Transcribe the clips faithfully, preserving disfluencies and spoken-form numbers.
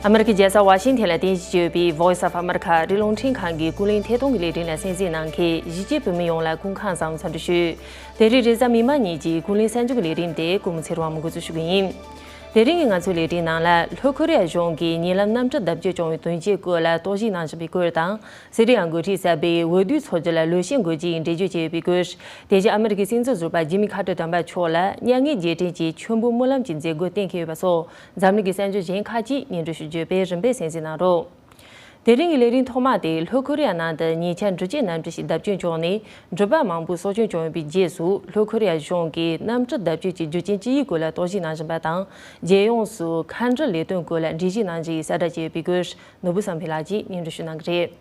ཨ་མེ་རི་ཁའི་རྒྱལ་ས་ཝ་ཤིང་ཐན་ལ་རྟེན་གཞི་བྱས་ཡོད་པའི་Voice of America ཨ་རིའི་རླུང་འཕྲིན་ཁང་གི་ཀུན་གླེང་ཐད་གཏོང་གི་ལས་རིམ་ལ་གསན་གཟིགས་གནང་མཁན་གཞིས་བྱེས་བོད་མི་ཡོངས་ལ་སྐུ་ཁམས་བཟང་འཚམས་འདྲི་ཞུ། དེ་རིང་རེས་གཟའ་མིག་དམར་ཉིན་གྱི་ཀུན་གླེང་གསར་འགྱུར་གྱི་ལས་རིམ་དེ་ཀུན་མོ་ཚེ་རིང་དབང་མོས་འགོ་འཛུགས་ཞུ་གི་ཡིན། དེ་རིང་གི་ང་ཚོའི་ལས་རིམ་ནང་ལ་ལྷོ་ཀོ་རི་ཡ་གཞུང་གིས་ཉེ་ལམ་གནམ་གྲུ་བརྡབ་སྐྱོན་བྱུང་བའི་དོན་རྐྱེན་སྐོར་ལ་རྟོག་ཞིབ་གནང་བཞིན་པའི་སྐོར་དང་། སི་རི་ཡ་འགོ་ཁྲིད་གསར་པས་འོས་བསྡུའི་ཚོགས་ཆུང་ལ་ལོག་ཞེན་དགོས་ཀྱི་ཡིན་འགྲེལ་བརྗོད་བྱས་ཡོད་པའི་སྐོར། དེ་བཞིན་ཨ་མེ་རི་ཁའི་སྲིད་འཛིན་ཟུར་པ་ཇི་མི་ཁ་ཏར་དམ་པ་མཆོག་ལ་མྱ་ངན་རྗེས་དྲན་གྱི་མཆོད་འབུལ་སྨོན་ལམ་གྱི་མཛད་སྒོ་གཏན་འཁེལ་ཡོད་པ་སོགས་འཛམ་གླིང་གི་གསར་འགྱུར་གཞན་ཁག་ཅིག་སྙན་སྒྲོན་ཞུ་རྒྱུ་ཡོད་པས་རིམ་པས་གསན་གཟིགས་གནང་རོགས། དེ་རིང་གི་ལས་རིམ་ཐོག་མ་དེ་ལྷོ་ཀོ་རི་ཡ་ནང་དུ་ཉེ་ཆར་འགྲུལ་སྐྱེལ་གནམ་གྲུ་ཞིག་བརྡབ་སྐྱོན་བྱུང་ནས་འགྲུལ་པ་མང་པོ་སྲོག་སྐྱོན་བྱུང་ཡོད་པའི་རྗེས་སུ། ལྷོ་ཀོ་རི་ཡ་གཞུང་གིས་གནམ་གྲུ་བརྡབ་སྐྱོན་གྱི་རྒྱུ་རྐྱེན་ཅི་ཡིན་སྐོར་ལ་རྟོག་ཞིབ་གནང་བཞིན་པ་དང་། རྒྱལ་ཡོངས་སུ་མཁའ་འགྲུལ་ལས་དོན་སྐོར་ལ་འགྲེལ་བཤད་གནང་རྒྱུ་ཡི་གསལ་བསྒྲགས་བྱས་ཡོད་པའི་སྐོར་ནོར་བུ་བསམ་འཕེལ་ལགས་ཀྱིས་སྙན་སྒྲོན་ཞུ་གནང་གི་རེད།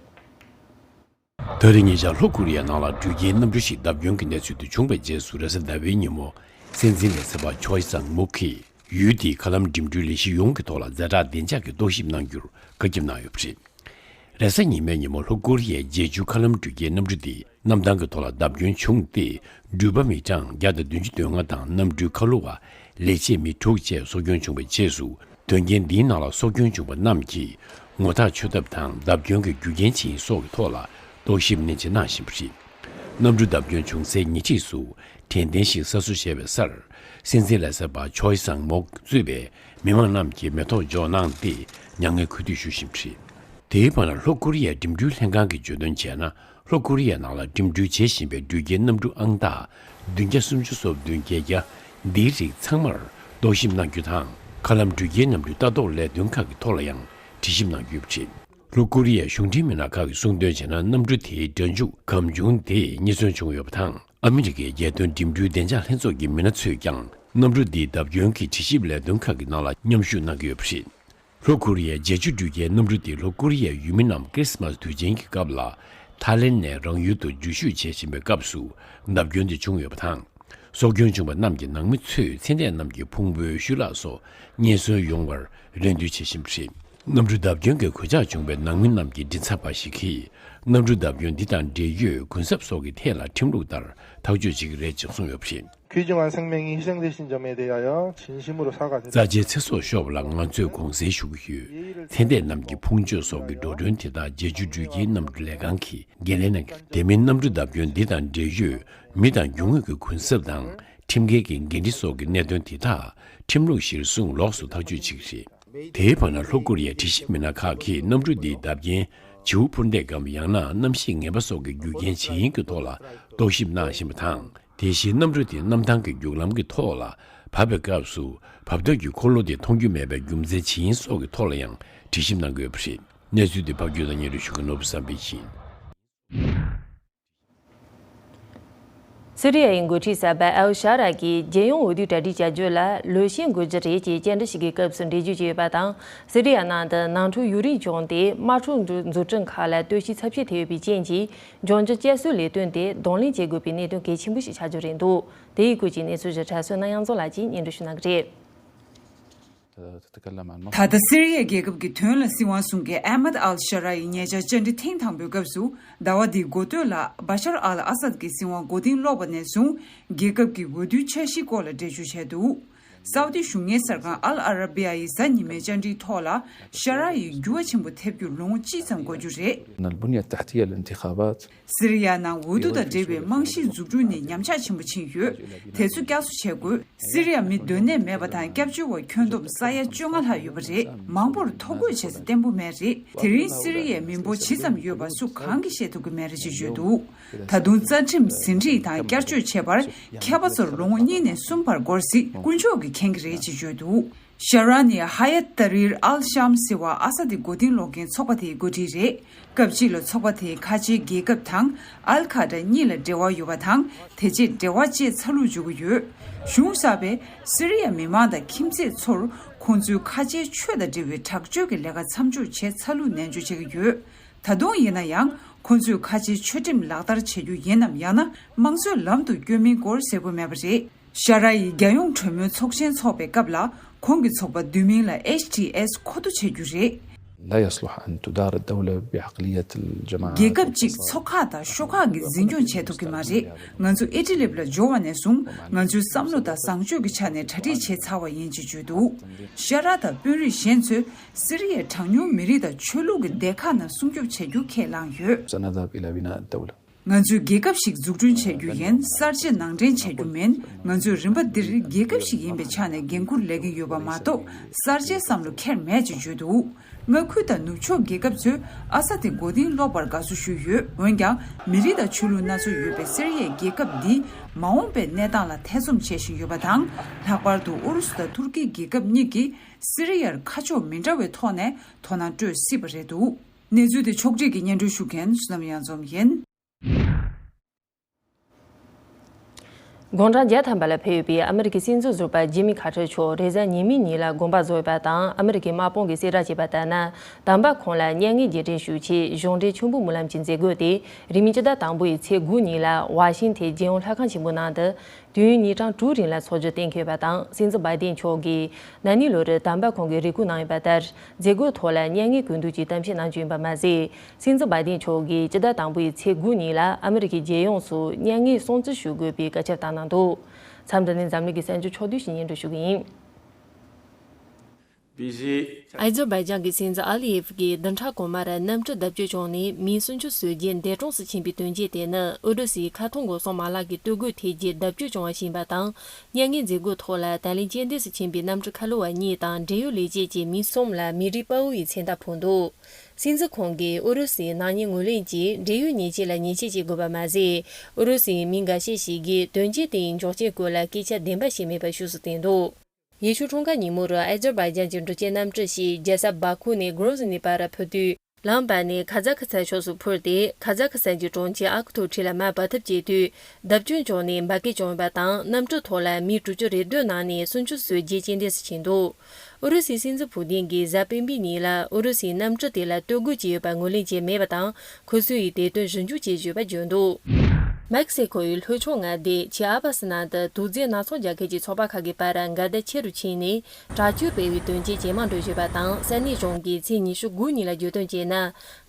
ད་རེས་ཉེ་ཆར་ལྷོ་ཀོ་རི་ཡའི་ནང་ལ་འགྲུལ་སྐྱེལ་གནམ་གྲུ་ཞིག་བརྡབ་སྐྱོན་གྱི་གནས་ཚུལ་དེ་བྱུང་བའི་རྗེས་སུ། རེས་གཟའ་ཟླ་བའི་ཉིན་མོ་སྲིད་འཛིན་ལས་ཟུར་པ་ཆོའི་སང་མུག་གིས་ཡུལ་དེའི་མཁའ་ལམ་འགྲིམ་འགྲུལ་ལས་གཞི་ཡོངས་ཀྱི་ཐོག་ལ་ཛ་དྲག་བདེ་འཇགས་ཀྱི་རྟོག་ཞིབ་གནང་རྒྱུར་བཀའ་ཁྱབ་གནང་ཡོད་པ་རེད། རེས་གཟའ་ཉི་མའི་ཉིན་མོ་ལྷོ་ཀོ་རི་ཡའི་རྗེས་འཇུག་མཁའ་ལམ་འགྲུལ་སྐྱེལ་གནམ་གྲུ་དེ་གནམ་ཐང་གི་ཐོག་ལ་བརྡབ་སྐྱོན་བྱུང་སྟེ། འགྲུལ་པ་མི་གྲངས་བརྒྱ་དང་བདུན་ཅུ་དོན་ལྔ་དང་། གནམ་གྲུའི་ཁ་ལོ་བ་ལས་བྱེད་མི་དྲུག་བཅས་སྲོག་སྐྱོན་བྱུང་བའི་རྗེས་སུ། དོན་རྐྱེན་འདིའི་ནང་ལ་སྲོག་སྐྱོན་བྱུང་བ་རྣམས་ཀྱི་ངོ་ཐག་ཆོད་ཐབས་དང་། བརྡབ་སྐྱོན་གྱི་རྒྱུ་རྐྱེན་ཇི་ཡིན་སོགས་ཀྱི་ཐོག་ལ་རྟོག་ཞིབ་ནན་ཆེ་གནང་བཞིན་པ་རེད། གནམ་གྲུ་བརྡབ་སྐྱོན་བྱུང་སའི་ཉེ་འཁྲིས་སུ་དྲན་རྟེན་ཞིག་གསར་བཟོ་བྱས་པའི་སར། སྲིད་འཛིན་ལས་ཟུར་པ་ཆོའི་སང་མོག་གཙོས་པའི་མི་མང་རྣམས་ཀྱིས་མེ་ཏོག་འཇོག་གནང་སྟེ། མྱ་ངན་གུས་འདུད་ཞུ་བཞིན་པ་རེད། དེའི་བར་ན། ལྷོ་ཀོ་རི་ཡའི་འགྲིམ་འགྲུལ་ལྷན་ཁང་གིས་བརྗོད་དོན་བྱས་ན། ལྷོ་ཀོ་རི་ཡའི་ནང་ལ་འགྲིམ་འགྲུལ་བྱེད་བཞིན་པའི་འགྲུལ་སྐྱེལ་གནམ་གྲུ་ཨང་རྟགས་བདུན་བརྒྱ་སུམ་ཅུ་སོ་བདུན་བརྒྱད་བརྒྱ་འདིའི་རིགས་ཚང་མར་རྟོག་ཞིབ་གནང་རྒྱུ་དང་། མཁའ་ལམ་འགྲུལ་སྐྱེལ་གནམ་གྲུ་ལྟ་རྟོག་ལས་དོན་ཁག་གི་ཐོག་ལ་ཡང་དྲི་ཞིབ་གནང་རྒྱུ་ཡོད་པ་རེད། ལྷོ་ཀོ་རི་ཡའི་གཞུང་འབྲེལ་མི་སྣ་ཁག་གིས་གསུངས་དོན་བྱས་ན། གནམ་གྲུ་དེའི་སྒྲ་འཇུག་གམ་བྱུང་དེ་རྙེད་སོན་བྱུང་ཡོད་པ་དང་། ཨ་མི་རི་ཀའི་རྒྱལ་དོན་འགྲིམ་འགྲུལ་བདེ་འཇགས་ལྷན་ཚོགས་ཀྱི་མི་སྣ་ཚོས་ཀྱང་། གནམ་གྲུ་འདིའི་བརྡབ་སྐྱོན་གྱི་དྲི་ཞིབ་ལས་དོན་ཁག་གི་ནང་ལ་མཉམ་ཞུགས་གནང་གི་ཡོད་པ་རེད། ལྷོ་ཀོ་རི་ཡའི་རྗེས་འཇུག་འགྲུལ་སྐྱེལ་གནམ་གྲུ་དེ་ལྷོ་ཀོ་རི་ཡའི་ཡུལ་མི་རྣམས་ཀྲི་སི་མཱས་དུས་ཆེན་གྱི་སྐབས་ལ་ཐའི་ལེན་ནས་རང་ཡུལ་དུ་འགྲུལ་བཞུད་བྱེད་བཞིན་པའི་སྐབས་སུ་བརྡབ་སྐྱོན་དེ་བྱུང་ཡོད་པ་དང་། སྲོག་སྐྱོན་བྱུང་བ་རྣམས་ཀྱི་ནང་མི་ཚོས་ཚེ་འདས་རྣམས་ཀྱི་ཕུང་པོའི་ཤུལ་ལྷག་སོགས་རྙེད་སོན་ཡོང་བར་རེ་འདུན་བྱེད་བཞིན་པ་རེད། གནམ་གྲུ་བརྡབ་སྐྱོན་གྱི་གོད་ཆག་བྱུང་བའི་ནང་མི་རྣམས་ཀྱི་མགྲིན་ཚབ་པ་ཞིག་གིས། གནམ་གྲུ་བརྡབ་སྐྱོན་འདི་དང་འབྲེལ་ཡོད་གུན་གསབ་སོགས་ཀྱི་ཐད་ལ་ཁྲིམས་ལུགས་ལྟར་ཐག་གཅོད་བྱེད་ཀྱི་རེད་ཅེས་གསུངས་ཡོད་པ་རེད། 귀중한 생명이 희생되신 점에 대하여 진심으로 사과드립니다. རྩ་ཆེའི་ཚེ་སྲོག་ཤོར་བ་ལ་ང་ཚོས་དགོངས་སེལ་ཞུ་གི་ཡོད། ཚེ་འདས་རྣམས་ཀྱི་ཕུང་མཆོད་སོགས་ཀྱི་འགྲོ་གྲོན་དེ་དག་རྗེས་འཇུག་འགྲུལ་སྐྱེལ་གནམ་གྲུ་ལས་ཁང་གི་འགན་ལེན་གནང་གི། དེ་མིན་གནམ་གྲུ་བརྡབ་སྐྱོན་འདི་དང་འབྲེལ་ཡོད་མི་དང་རྒྱུ་དངོས་ཀྱི་གུན་གསབ་དང་ཁྲིམས་འགལ་གྱི་འགན་འཁྲི་སོགས་ཀྱི་གནད་དོན་དེ་དག་ཁྲིམས་ལུགས་གཞིར་བཟུང་ལོགས་སུ་ཐག་གཅོད་བྱེད་ཀྱི་རེད། དེའི་བར་ན། ལྷོ་ཀོ་རི་ཡའི་དྲི་ཞིབ་མི་སྣ་ཁག་གིས་གནམ་གྲུ་འདིའི་བརྡབ་རྐྱེན་བྱིའུ་འཕུར་མདེལ་སྒམ་ཡང་ན་གནམ་གཤིས་ངན་པ་སོགས་ཀྱི་རྒྱུ་རྐྱེན་ཇི་ཡིན་གྱི་ཐོག་ལ་རྟོག་ཞིབ་གནང་བཞིན་པ་དང་། དེ་བཞིན་གནམ་གྲུ་དེ་གནམ་ཐང་གི་རྒྱུག་ལམ་གྱི་ཐོག་ལ་བབས་པའི་སྐབས་སུ་བབ་འདོད་ཀྱི་འཁོར་ལོ་དེ་མཐོང་རྒྱུ་མེད་པའི་རྒྱུ་མཚན་ཇི་ཡིན་སོགས་ཀྱི་ཐོག་ལ་ཡང་དྲི་ཞིབ་གནང་གི་ཡོད་པ་རེད། གནས་ཚུལ་འདི་ཕབ་སྒྱུར་དང་སྙན་སྒྲོན་ཞུ་མཁན་ནོར་བུ་བསམ་འཕེལ་ཡིན། སི་རི་ཡའི་འགོ་ཁྲིད་གསར་པ་ཨལ་ཤ་ར་གིས་རྒྱལ་ཡོངས་འོས་བསྡུའི་གྲ་སྒྲིག་བྱ་རྒྱུ་ལ་ལོག་ཞེན་དགོས་ཀྱི་རེད་ཅེས་བཅར་འདྲི་ཞིག་གི་སྐབས་སུ་འགྲེལ་བརྗོད་བྱས་ཡོད་པ་དང་། སི་རི་ཡ་ནང་དུ་ནང་འཁྲུག་ཡུན་རིང་བྱུང་སྟེ། དམག་འཁྲུག་འཛུགས་སྐྲུན་ཁག་ལ་ལྟོས་ཤིག་ཚབས་ཆེ་ཐེབས་ཡོད་པའི་རྐྱེན་གྱིས། འབྱུང་འགྱུར་བསྐྱར་གསོའི་ལས་དོན་དེ་གདོང་ལེན་བྱེད་དགོས་པའི་གནད་དོན་གལ་ཆེན་པོ་ཞིག་ཆགས་རྒྱུ་རེད་འདུག་དེ་ཡི་སྐོར་གྱི་གནས་ཚུལ་ཞིབ་ཕྲ་བསོད་ནམས་དབྱངས་འཛོམས་ལགས་ཀྱིས་སྙན་སྒྲོན་ཞུ་གནང་གི་རེད། ད་ལྟ་སི་རི་ཡའི་རྒྱལ་ཁབ་ཀྱི་དོན་ལ་སྲིད་དབང་སྲུང་མཁན་ཨ་མད་ཨལ་ཤ་ར་ཡིས་ཉེ་ཆར་བཅར་འདྲི་ཐེངས་དང་པོའི་སྐབས་སུ། ཟླ་བ་འདིའི་འགོ་སྟོད་ལ་བ་ཤར་ཨལ་ཨ་སད་ཀྱི་སྲིད་དབང་མགོ་རྟིང་སློག་པ་ནས་བཟུང་རྒྱལ་ཁབ་ཀྱི་འོས་བསྡུའི་འཆར་གཞིའི་སྐོར་ལ་འགྲེལ་བརྗོད་བྱས་འདུག་སའུ་ཏི་གཞུང་གཉེར་གསར་ཁང་ཨལ་ཨ་ར་བི་ཡ་ཡིས་གཟའ་ཉི་མའི་བཅར་འདྲིའི་ཐོག་ལ། ཤ་ར་ཡིས་འགྱུར་བ་ཆེན་པོ་ཐེབས་རྒྱུར་ལོ་ངོ་གཅིག་ཙམ་འགོར་རྒྱུ་རེད། البنية التحتية للانتخابات. སི་རི་ཡ་ནང་འོས་བསྡུ་དང་འབྲེལ་བའི་རྨང་གཞིའི་འཛུགས་སྐྲུན་ནི་ཉམས་ཆག་ཆེན་པོ་ཕྱིན་ཡོད། དེ་ཚོ་བསྐྱར་གསོ་བྱེད་དགོས། སི་རི་ཡ་མི་སྡོད་གནས་མེད་པ་དང་སྐྱབས་བཅོལ་བ་ཁྱོན་བསྡོམས་ས་ཡ་བཅོ་ལྔ་ལྷག་ཡོད་པ་རེད། མང་པོར་ཐོ་འགོད་བྱེད་ས་བརྟན་པོ་མེད་རེད། དེ་རིང་སི་རི་ཡའི་མི་འབོར་ཇི་ཙམ་ཡོད་པ་སུ་གང་གིས་ཤེས་ཐུབ་ཀྱི་མེད་རེད་ཅེས་བརྗོད་འདུག་ད་དུང་རྩ་ཁྲིམས་ཟིན་བྲིས་དང་བསྐྱར་བཅོས་བྱེད་པར་མཁས་པ་ཚོར་ལོ་ངོ་གཉིས་ནས་གསུམ་བར་འགོར་སྲིད། དཀོན་མཆོག་གིས་མཁྱེན་གྱི་རེད་ཅེས་བརྗོད་འདུག་ཤ་ར་ནི་ཧ་ཡད་ཏ་རིར་ཨལ་ཤམ་ཟེར་བ་ཨ་ས་དེ་མགོ་རྟིང་སློག་མཁན་ཚོགས་པ་དེའི་འགོ་ཁྲིད་རེད། སྐབས་གཅིག་ལ་ཚོགས་པ་དེའི་ཁ་ཆེའི་རྒྱལ་ཁབ་དང་ཨལ་ཁ་ཏྲ་གཉིས་ལ་འབྲེལ་བ་ཡོད་པ་དང་། དེ་རྗེས་འབྲེལ་བ་བཅད་ཚར་ལུགས་འཇོག་གི་ཡོད། གཞུང་གསར་པས་སི་རི་ཡ་མི་མང་དང་ཁྱིམ་མཚེས་ཚོར་ཁོང་ཚོའི་ཁ་ཆེའི་ཆོས་དང་འབྲེལ་བའི་དྲག་སྤྱོད་ཀྱི་ལས་ཀ་མཚམས་འཇོག་བྱས་ཚར་ལུགས་ནན་བརྗོད་བྱེད་ཀྱི་ཡོད། ད་དུང་ཡིན་ན་ཡང་ཁོང་ཚོས་ཁ་ཆེའི་ཆོས་ཁྲིམས་ལག་བསྟར་བྱེད་རྒྱུ་ཡིན་ནམ། ཡང་ན་དམངས་གཙོའི་ལམ་དུ་བསྐྱོད་མིན་སྐོར་གསལ་པོ་མེད་པ་རེད། ཤ་ར་ཡིས་རྒྱལ་ཡོངས་གྲོས་མོལ་ཚོགས་ཆེན་འཚོགས་པའི་སྐབས་ལ་ཁོང་གི་ཚོགས་པ་བསྡུས་མིང་ལ་ཨེཆ་ཊི་ཨེས་མཁོ་བསྡུ་བྱེད་རྒྱུ་རེད། لا يصلح أن تدار الدولة بعقلية الجماعات རྒྱལ་ཁབ་ཅིག་ཚོ་ཁག་དང་ཤོག་ཁག་གིས་འཛིན་སྐྱོང་བྱེད་ཐུབ་ཀྱི་མ་རེད། ང་ཚོ་ཨེ་ཏི་ལིབ་ལ་འབྱོར་བ་ནས་བཟུང་ང་ཚོའི་བསམ་བློ་དང་བཟང་སྤྱོད་ཀྱི་ཆ་ནས་གྲ་སྒྲིག་བྱས་ཚར་བ་ཡིན་ཅེས་བརྗོད་འདུག་ཤ་ར་དང་དཔོན་རིགས་གཞན་ཚོས་སི་རི་ཡའི་གྲངས་ཉུང་མི་རིགས་དང་ཆོས་ལུགས་ཀྱི་སྡེ་ཁག་ནང་སྲུང་སྐྱོབ་བྱ་རྒྱུ་ཁས་བླངས་ཡོད། سنذهب إلى بناء الدولة. ང་ཚོས་རྒྱལ་ཁབ་ཞིག་འཛུགས་སྐྲུན་བྱ་རྒྱུ་ཡིན། གསར་བརྗེ་ནང་འདྲེན་བྱ་རྒྱུ་མིན། ང་ཚོས་རིམ་པ་འདིར་རྒྱལ་ཁབ་ཞིག་ཡིན་པའི་ཆ་ནས་འགན་འཁུར་ལེན་གྱི་ཡོད་པ་མ་གཏོགས་གསར་བརྗེའི་བསམ་བློ་འཁྱེར་མེད་ཅེས་བརྗོད་འདུག་མངའ་ཁུལ་དང་ནུབ་ཕྱོགས་རྒྱལ་ཁབ་ཚོས་ཨ་ས་དེ་མགོ་རྟིང་སློག་པར་དགའ་བསུ་ཞུས་ཡོད། འོན་ཀྱང་མི་རིགས་དང་ཆོས་ལུགས་སྣ་ཚོགས་ཡོད་པའི་སི་རི་ཡའི་རྒྱལ་ཁབ་འདི་མ་འོངས་པའི་གནས་སྟངས་ལ་ཐེ་ཚོམ་བྱེད་བཞིན་ཡོད་པ་དང་། ལྷག་པར་དུ་ཨུ་རུ་སུ་དང་ཐུར་ཀི་རྒྱལ་ཁབ་གཉིས་ཀྱིས་སི་རི་ཡར་ཁ་ཕྱོགས་མི་འདྲ་བའི་ཐོག་ནས་དོ་སྣང་སྤྲོད་སྲིད་པ་རེད་འདུག་གནས་ཚུལ་དེ་ཕྱོགས་སྒྲིག་གིས་སྙན་སྒྲོན་ཞུ་མཁན་བསོད་ནམས་གཡང་འཛོམས་ཡིན། དགུང་གྲངས་བརྒྱ་ཐམ་པ་ལ་ཕེབས་ཡོད་པའི་ཨ་མི་རི་ཀའི་སྲིད་འཛིན་ཟུར་པ་ཇི་མི་ཁ་ཏར་མཆོག་རེས་གཟའ་ཉི་མའི་ཉིན་ལ་དགོངས་པ་རྫོགས་ཡོད་པ་དང་། ཨ་མི་རི་ཀའི་དམག་དཔུང་གིས་གསལ་བསྒྲགས་བྱས་པ་ལྟར་ན། དམ་པ་ཁོང་ལ་མྱ་ངན་རྗེས་དྲན་ཞུ་ཆེད་གཞུང་འབྲེལ་མཆོད་འབུལ་སྨོན་ལམ་གྱི་མཛད་སྒོ་དེ་རིང་མིན་སྤྱི་ཟླ་དང་པོའི་ཚེས་དགུ་ཉིན་ལ་ཝ་ཤིང་ཐན་རྒྱལ་ཡོངས་ལྷ་ཁང་ཆེན་མོའི་ནང་དུ་དུས་ཡུན་ཉིན་གྲངས་དྲུག་རིང་ལ་འཚོགས་རྒྱུ་གཏན་འཁེལ་བ་དང་། སྲིད་འཛིན་བྷའི་ཏིན་མཆོག་གིས་ན་ནིང་ལོ་རེར་དམ་པ་ཁོང་གིས་རེ་སྐུལ་གནང་ཡོད་པ་ལྟར། མཛད་སྒོའི་ཐོག་ལ་མྱ་ངན་གུས་འདུད་ཀྱི་གཏམ་བཤད་གནང་རྒྱུ་ཡིན་པ་མ་ཟད། སྲིད་འཛིན་བྷའི་ཏིན་མཆོག་གིས་སྤྱི་ཟླ་དང་པོའི་ཚེས་དགུ་ཉིན་ལ་ཨ་མི་རི་ཀའི་རྒྱལ་ཡོངས་སུ་མྱ་ངན་སྲུང་བརྩི་ཞུ་དགོས་པའི་བཀའ་ཁྱབ་བཏང་གནང་འདུག་མཚམས་འདི་ནས་འཛམ་གླིང་གི་གསར་འགྱུར་ཕྱོགས་བསྡུས་ཤིག་སྙན་སྒྲོན་ཞུ་གི་ཡིན། ཨ་ཛར་བྷའི་ཇན་གྱི་སྲིད་འཛིན་ཨ་ལི་ཡེ་ཕ་གིས་བདུན་ཕྲག་གོང་མར་གནམ་གྲུ་བརྡབ་སྐྱོན་བྱུང་ནས་མི་སུམ་ཅུ་སོ་བརྒྱད་འདས་གྲོངས་སུ་ཕྱིན་པའི་དོན་རྐྱེན་དེ་ནི་ཨུ་རུ་སུའི་མཁའ་མཐོང་སྒོ་སྲུང་མ་ལག་གིས་གཏོར་རྒོལ་ཐེབས་རྗེས་བརྡབ་སྐྱོན་བྱུང་བ་ཞིག་ཡིན་པ་དང་། མྱ་ངན་མཛད་སྒོའི་ཐོག་ལ་ད་ལན་རྐྱེན་འདས་སུ་ཕྱིན་པའི་གནམ་གྲུ་ཁ་ལོ་བ་གཉིས་དང་འབྲེལ་ཡོད་ལས་བྱེད་ཀྱི་མི་གསུམ་ལ་མི་རིགས་དཔའ་བོ་ཡི་མཚན་རྟགས་ཕུལ་འདུག་སྲིད་འཛིན་ཁོང་གིས་ཨུ་རུ་སུའི་ནག་ཉེས་ངོས་ལེན་གྱིས་འབྲེལ་ཡོད་ཉེས་ཆད་ལ་ཉེས་ཆད་གཅོད་དགོས་པ་མ་ཟད། ཨུ་རུ་སུའི་མི་འགའ་ཤས་ཤིག་གིས་དོན་རྐྱེན་དེའི་འབྱུང་རྐྱེན་སྐོར་ལ་སྐད་ཆ་བདེན་པ་ཞིག་མེད་པ་ཤོད་སྲོལ་བསྟན་འདུག་ཡེ་ཤུ་འཁྲུངས་སྐར་ཉིན་མོར་ཨ་ཛར་བྷའི་ཇན་གྱི་འགྲུལ་སྐྱེལ་གནམ་གྲུ་ཞིག་རྒྱལ་ས་བྷ་ཁུ་ནས་གྷོ་རོ་ཟི་ནི་བར་འཕུར་དུས། ལམ་བར་ནས་ཁ་ཛ་ཁི་སི་ཐན་ཕྱོགས་སུ་འཕུར་ཏེ། ཁ་ཛ་ཁི་སི་ཐན་གྱི་གྲོང་ཁྱེར་ཨ་ཁུ་ཐོའི་འཁྲིས་ལ་མར་འབབ་ཐབས་བྱེད་དུས། བརྡབ་སྐྱོན་བྱུང་ནས་འབར་གས་བྱུང་ཡོད་པ་དང་། གནམ་གྲུའི་ཐོག་ལ་མི་དྲུག་ཅུ་རེ་བདུན་ནང་ནས་སུམ་ཅུ་སོ་བརྒྱད་རྐྱེན་འདས་སུ་ཕྱིན་འདུག་ཨུ་རུ་སུའི་སྲིད་འཛིན་ཕུ་ཏིན་གྱིས་གཟའ་སྤེན་པའི་ཉིན་ལ་ཨུ་རུ་སུའི་གནམ་གྲུ་དེ་ལ་གཏོར་རྒོལ་བྱས་ཡོད་པ་ངོས་ལེན་བྱས་མེད་པ་དང་། ཁོ་ཚོས་དེ་དོན་ཞིབ་འཇུག་བྱེད་བཞིན་ཡོད་པ་བརྗོད་འདུག་མེག་སི་ཁོའི་ལྷོ་ཕྱོགས་མངའ་སྡེ་ཆེ་ཨ་བ་སི་ནང་དུ་དུག་རྫས་སྣ་ཚོགས་རྒྱག་མཁན་གྱི་ཚོགས་པ་ཁག་གི་བར་འགལ་ཟླ་ཆེ་རུ་ཕྱིན་ནས། དྲག་སྤྱོད་སྤེལ་བའི་དོན་རྐྱེན་ཇེ་མང་འགྲོ་བཞིན་པ་དང་། ས་གནས་གཞུང་གིས་ཚེས་ཉི་ཤུ་དགུ་ཉིན་ལ་བརྗོད་དོན་བྱས་ན།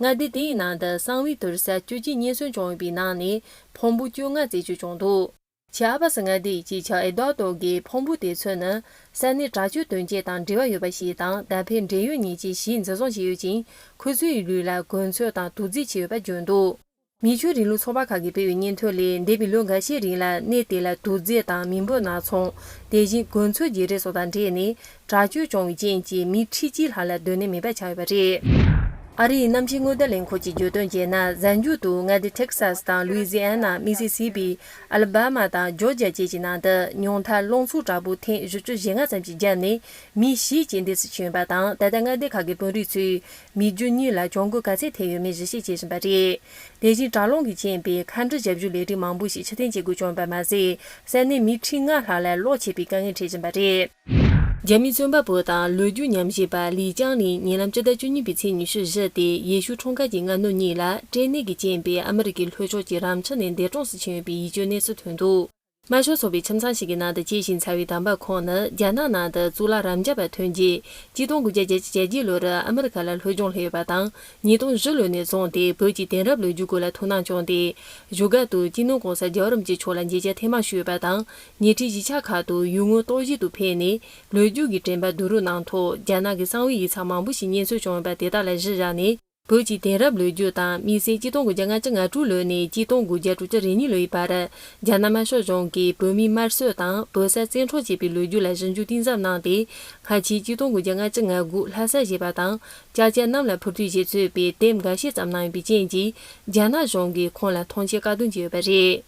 མངའ་སྡེ་དེའི་ནང་དུ་གསང་བའི་དུར་ས་བཅུ་གཅིག་རྙེད་སོན་བྱུང་ཡོད་པའི་ནང་ནས་ཕུང་པོ་བཅོ་ལྔ་རྩད་གཅོད་བྱུང་འདུག་ཆེ་ཨ་བ་སི་མངའ་སྡེའི་སྤྱི་ཁྱབ་ཨེ་དོ་ཏོ་གིས་ཕུང་པོ་དེ་ཚོ་ནི་ས་གནས་དྲག་སྤྱོད་དོན་རྐྱེན་དང་འབྲེལ་བ་ཡོད་པ་ཞིག་དང་། ད་ཕན་འབྲེལ་ཡོད་ཉེས་ཆད་ཞིག་འཛིན་བཟུང་བྱས་ཡོད་ཅིང་། ཁོ་ཚོའི་ལུས་ལ་གོས་ཚོད་དང་དུག་རྫས་མཆེད་ཡོད་པ་བརྗོད་འདུག་མི་ཆོས་རིང་ལུགས་ཚོགས་པ་ཁག་གིས་སྤེལ་བའི་སྙན་ཐོ་ལས། འདས་པའི་ལོ་འགའ་ཤས་རིང་ལ་གནས་དེ་ལ་དུག་རྫས་དང་མེ་འབོད་སྣ་ཚོགས། དེ་བཞིན་གོས་ཚོད་བརྗེ་རེས་སོགས་དང་འབྲེལ་ནས་དྲག་སྤྱོད་བྱུང་བའི་རྐྱེན་གྱིས་མི་ཁྲི་གཅིག་ལྷག་ལ་སྡོད་གནས་མེད་པ་ཆགས་ཡོད་པ་རེད། ཨ་རིའི་གནམ་གཤིས་སྔོན་བརྡ་ལས་ཁུངས་ཀྱིས་བརྗོད་དོན་བྱས་ན། གཟའ་མཇུག་ཏུ་མངའ་སྡེ་ཐེག་སཱ་སི་དང་ལུའི་ཛི་ཨན་ན། མི་སི་སི་པི། ཨ་ལ་བྷ་མ་དང་ཇོར་ཇ་བཅས་ཀྱི་ནང་དུ་ཉུང་མཐར་རླུང་འཚུབ་དྲག་པོ་ཐེངས་བཞི་བཅུ་ཞེ་ལྔ་ཙམ་ཞིག་བརྒྱབ་ནས་མི་བཞི་རྐྱེན་འདས་སུ་ཕྱིན་ཡོད་པ་དང་། ད་ལྟ་མངའ་སྡེ་ཁག་གི་དཔོན་རིགས་ཚོས་མི་རྒྱུ་གཉིས་ལ་གྱོང་གུན་ག་ཚད་ཐེབས་ཡོད་མེད་ཞིབ་བཤེར་བྱེད་བཞིན་པ་རེད། དེ་བཞིན་དྲག་རླུང་གིས་རྐྱེན་པས་མཁའ་འགྲུལ་ཞབས་ཞུ་ལས་རིགས་མང་པོ་ཞིག་ཕྱིར་འཐེན་བྱེད་དགོས་བྱུང་བ་མ་ཟད། ས་གནས་མི་ཁྲི་ལྔ་ལྷག་ལ་གློག་ཆད་པའི་དཀའ་ངལ་འཕྲད་བཞིན་པ་རེད། རྒྱ་མིའི་རྩོམ་པ་པོ་དང་ལོ་རྒྱུས་ཉམས་ཞིབ་པ་ལི་ཅང་ལིན་ཉེ་ལམ་སྤྱི་ཟླ་བཅུ་གཉིས་པའི་ཚེས་ཉི་ཤུ་བཞི་སྟེ། ཡེ་ཤུ་འཁྲུངས་སྐར་གྱི་སྔ་ནུབ་གཉིས་ལ་སྐྲན་ནད་ཀྱི་རྐྱེན་པས་ཨ་མི་རི་ཀའི་ལྷོ་ཕྱོགས་ཀྱི་རམ་འཆི་ནས་འདས་གྲོངས་སུ་ཕྱིན་ཡོད་པའི་ཡིད་སྐྱོའི་གནས་ཚུལ་ཐོན་འདུག་དམར་ཤོག་ཚོགས་པའི་ཁྱིམ་ཚང་ཞིག་གི་ནང་དུ་སྐྱེས་ཤིང་འཚར་བའི་དམ་པ་ཁོང་ནི་རྒྱ་ནག་ནང་དུ་གཙུག་ལག་རབ་འབྱམས་པ་ཐོན་རྗེས། གཅིག་སྟོང་དགུ་བརྒྱ་བརྒྱད་ཅུ་གྱ་བརྒྱད་ལོར་ཨ་མི་རི་ཀ་ལ་སློབ་སྦྱོང་སླེབས་ཡོད་པ་དང་། ཉིས་སྟོང་བཞི་ལོ་ནས་བཟུང་སྟེ་བོད་ཀྱི་དེང་རབས་ལོ་རྒྱུས་སྐོར་ལ་ཐུགས་སྣང་བསྐྱངས་ཏེ། བཞུགས་སྒར་དུ་སྤྱི་ནོར་གོང་ས་རྒྱལ་བ་རིན་པོ་ཆེ་མཆོག་ལ་མཇལ་ཁ་ཐེངས་མང་ཞུས་ཡོད་པ་དང་། ཉེ་འཁྲིས་གཞིས་ཆགས་ཁག་ཏུ་ཡུལ་དངོས་རྟོག་ཞིབ་ཏུ་ཕེབས་ནས། ལོ་རྒྱུས་ཀྱི་དྲན་པ་བསྡུ་རུབ་གནང་ཐོག་རྒྱ་ནག་གི་གསང་བའི་ཡིག་ཚང་མང་པོ་ཞིག་རྙེད་སོན་བྱུང་ཡོད་པ་དེ་དག་ལ་གཞི་བཞག་ནས། བོད་ཀྱི་དེང་རབས་ལོ་རྒྱུས་དང་། དམིགས་བསལ་གཅིག་སྟོང་དགུ་བརྒྱ་ལྔ་བཅུ་ང་དྲུག་ལོ་ནས་གཅིག་སྟོང་དགུ་བརྒྱ་དྲུག་ཅུ་རེ་གཉིས་ལོའི་བར། རྒྱ་ནག་དམར་ཤོག་གཞུང་གིས་བོད་མིའི་དམར་གསོད་དང་། བོད་ས་བཙན་འཕྲོག་བྱས་པའི་ལོ་རྒྱུས་ལ་ཞིབ་འཇུག་གཏིང་ཟབ་གནང་སྟེ། སྔ་ཕྱི་གཅིག་སྟོང་དགུ་བརྒྱ་ལྔ་བཅུ་ང་དགུ་ལྷ་ས་བཞེས་པ་དང་། ལྕགས་བྱ་གནམ་ལ་འཕུར་དུས་ཞེས་གཙོས་པའི་དེབ་འགའ་ཤས་བརྩམས་གནང་ཡོད་པའི་རྐྱེན་གྱིས། རྒྱ་ནག་གཞུང་གིས་ཁོང་ལ་ཐོངས་མཆན་བཀའ་བསྡུར་བྱས་ཡོད་པ་རེད།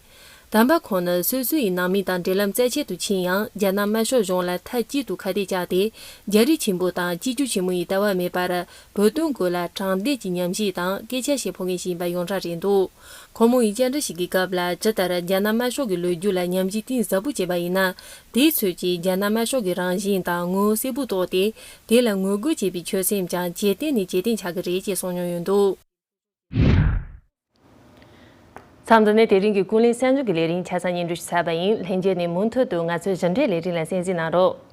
དམ་པ་ཁོང་ནི་སོ་སོ་ཡི་ནང་མི་དང་འབྲེལ་ལམ་རྩ་ཆེན་དུ་ཕྱིན་ཡང་། རྒྱ་ནག་དམར་ཤོག་གཞུང་ལ་མཐའ་གཅིག་ཏུ་ཁ་གཏད་བཅག་སྟེ། རྒྱ་རིགས་ཆེན་པོ་དང་གཅིག་གྱུར་ཆེན་མོ་ཡི་ལྟ་བ་མེད་པར། བོད་དོན་སྐོར་ལ་དྲང་བདེན་གྱི་ཉམས་ཞིབ་དང་སྐད་ཆ་བཤད་ཕོད་མཁན་ཞིག་ཡིན་པ་ཡོངས་གྲགས་རེད་འདུག་ཁོང་མོ་ཡིས་བཅར་འདྲི་ཞིག་གི་སྐབས་ལ། ཇི་ལྟར་རྒྱ་ནག་དམར་ཤོག་གི་ལོ་རྒྱུས་ལ་ཉམས་ཞིབ་གཏིང་ཟབ་པོ་བྱས་པ་ཡིན་ན། དེའི་ཚོད་ཀྱིས་རྒྱ་ནག་དམར་ཤོག་གི་རང་བཞིན་དང་ངོ་བོ་གསལ་པོ་རྟོགས་ཏེ། དེ་ལ་ངོ་རྒོལ་བྱེད་པའི་ཆོད་སེམས་ཀྱང་ཇེ་བརྟན་ནས་ཇེ་བརྟན་ཆགས་ཀྱི་རེད་ཅེས་གསུངས་མྱོང་ཡོད་འདུག་མཚམས་འདི་ནས་དེ་རིང་གི་ཀུན་གླེང་གསར་འགྱུར་གྱི་ལས་རིམ་ཆ་ཚང་སྙན་སྒྲོན་ཞུ་ཚར་བ་ཡིན། ལྷན་རྒྱས་ནས་མུ་མཐུད་དུ་ང་ཚོའི་གཞི་འབྲེལ་ལས་རིམ་ལ་གསན་གཟིགས་གནང་རོགས།